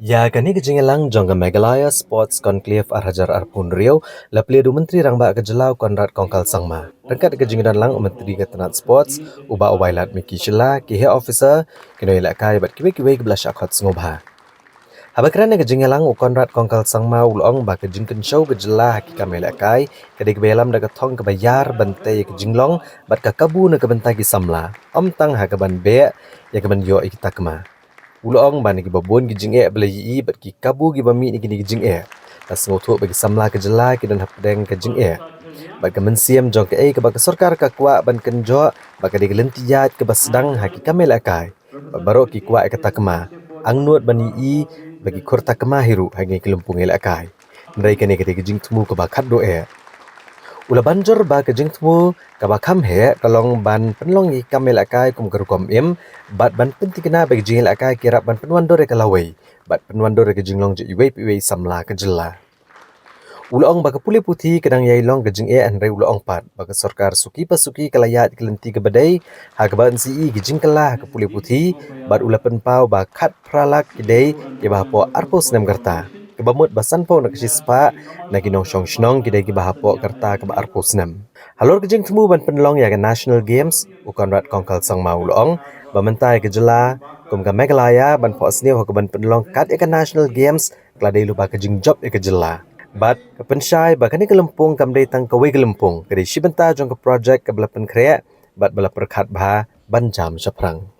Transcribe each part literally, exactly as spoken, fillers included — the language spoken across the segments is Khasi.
Ïa kane ka jingïalang jong ka Meghalaya Sports Conclave ar hajar arphew hynriew la plie da u Myntri Rangbah ka jylla u Conrad Kongkal Sangma. Ryngkat ka jingdon lang u Myntri ka tnat Sports, u Bah Wailadmiki Shylla, ki heh officer, ki nongïalehkai bad kiwei kiwei kiba la shah khot sngewbha. Haba kren ha ka jingïalang u Conrad Kongkal Sangma u la ong ba ka jingkynshew ka jylla ha ki kam ïalehkai ka dei kaba ïalam da ka thong kaba ïar ban tei ïa ka jinglong bad ka kabu na ka bynta ki samla, ym tang ha kaban beh ïa kaban ïoh ïa ki takma. U la ong ba na kiba bun ki jingeh ba la ïohi bad ki kabu kiba mih na kine ki jingeh, la sngewthuh ba ki samla ka jylla ki don hapdeng ka jingeh bad ka mynsiem jong kaei kaba ka sorkar ka kwah ban kynjoh ba ka dei ka lynti ïaid kaba sdang ha ki kam ïalehkai. Bad baroh ki kwah ïa ka takma, angnud ban ïohi ba ki khur takma hi ruh ha kine ki lympung ïalehkai. Hynrei kane ka dei ka jingthmu kaba khatduh eh. U la ban jur ba ka jingthmu kaba kham heh ka long ban pynlong ïa ki kam ïalehkai kum ka rukom im bad ban pynthikna ba ki jingïalehkai ki ïarap ban pynwandur ïa ka lawei bad pynwandur ïa ka jinglong jong iwei pa iwei i samla ka jylla. U la ong ba ka pule puthi ka dang ïai long ka jingeh, hynrei u la ong pat ba ka sorkar suki pa suki ka la ïaid ka lynti kaba dei ha kaba yn sa ïohi ki jingkylla ha ka pule puthi, bad u la pynpaw ba khatphra lak ki dei kiba hapoh arphew snem ka rta, kaba mut ba sanphew na ka shispah na ki nongshong shnong ki dei kiba hapoh ka rta kaba arphew snem. Halor ka jingthmu ban pynlong ïa ka National Games, u Conrad Kongkal Sangma u la ong ba mynta ïa ka jylla kum ka Meghalaya ban phohsniew ha kaban pynlong kat ïa ka National Games ka la dei lypa ka jingjop ïa ka jylla. Bad ka pynshai ba kane ka lympung kam dei tang kawei ka lympung, ka dei shi bynta jong ka projek kaba la pynkhreh bad ba la pyrkhat bha ban jam shaphrang.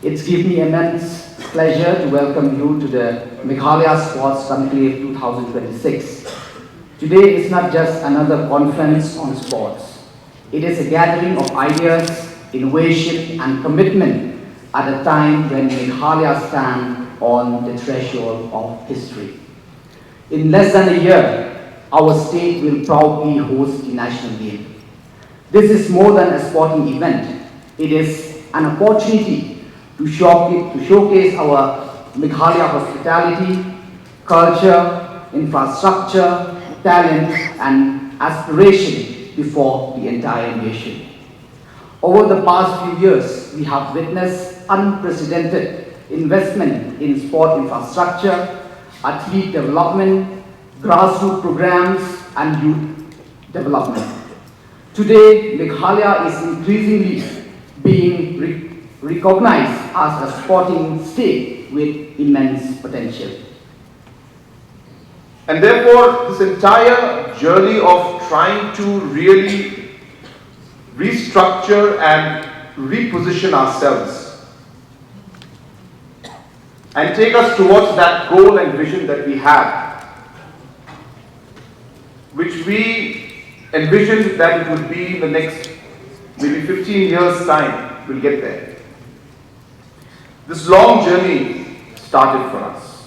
It's give me immense pleasure to welcome you to the Meghalaya Sports Conclave two thousand twenty-six. Today is not just another conference on sports. It is a gathering of ideas, innovation, and commitment at a time when Meghalaya stands on the threshold of history. In less than a year, our state will proudly host the National Game. This is more than a sporting event. It is an opportunity to showcase, to showcase our Meghalaya hospitality, culture, infrastructure, talent, and aspiration before the entire nation. Over the past few years, we have witnessed unprecedented investment in sport infrastructure, athlete development, grassroots programs, and youth development. Today, Meghalaya is increasingly being re-, recognized as a sporting state with immense potential. And therefore, this entire journey of trying to really restructure and reposition ourselves and take us towards that goal and vision that we have, which we envisioned that it would be in the next maybe fifteen years' time, we'll get there. This long journey started for us.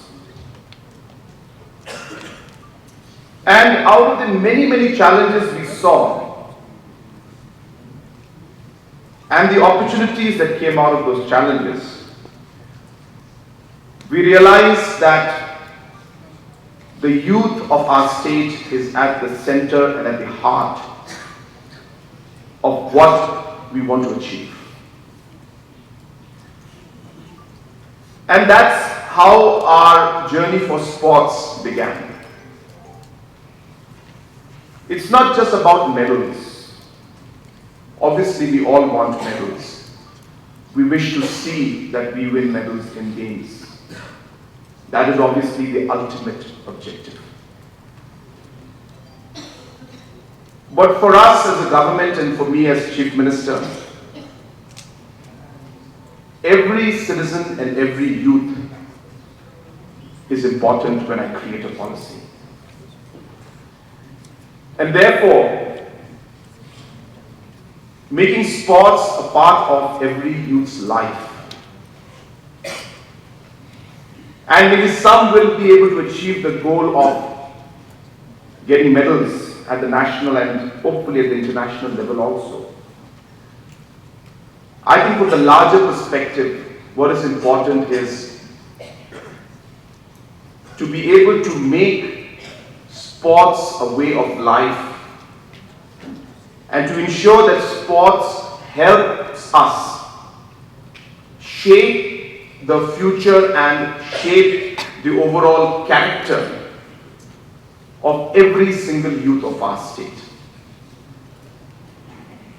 And out of the many, many challenges we saw, and the opportunities that came out of those challenges, we realized that the youth of our state is at the center and at the heart of what we want to achieve. And that's how our journey for sports began. It's not just about medals. Obviously, we all want medals. We wish to see that we win medals in games. That is obviously the ultimate objective. But for us as a government and for me as Chief Minister, every citizen and every youth is important when I create a policy. And therefore, making sports a part of every youth's life. And maybe some will be able to achieve the goal of getting medals at the national and hopefully at the international level also. I think from the larger perspective, what is important is to be able to make sports a way of life and to ensure that sports helps us shape the future and shape the overall character of every single youth of our state.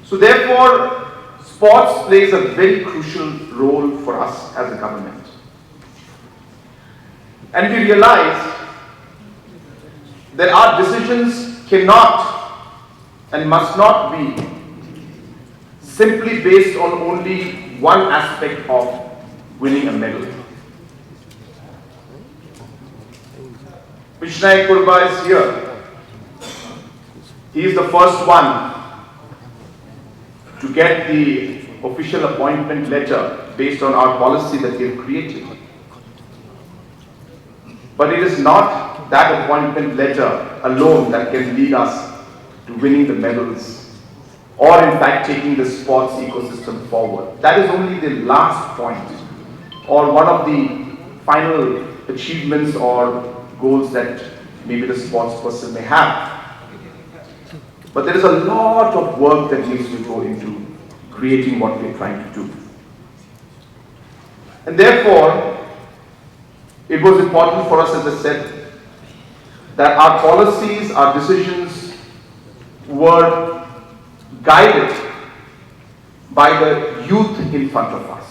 So therefore, sports plays a very crucial role for us as a government. And we realize that our decisions cannot and must not be simply based on only one aspect of winning a medal. Bishnaik Purba is here. He is the first one to get the official appointment letter based on our policy that we have created. But it is not that appointment letter alone that can lead us to winning the medals or, in fact, taking the sports ecosystem forward. That is only the last point or one of the final achievements or goals that maybe the sports person may have. But there is a lot of work that needs to go into creating what we're trying to do. And therefore, it was important for us, as I said, that our policies, our decisions were guided by the youth in front of us.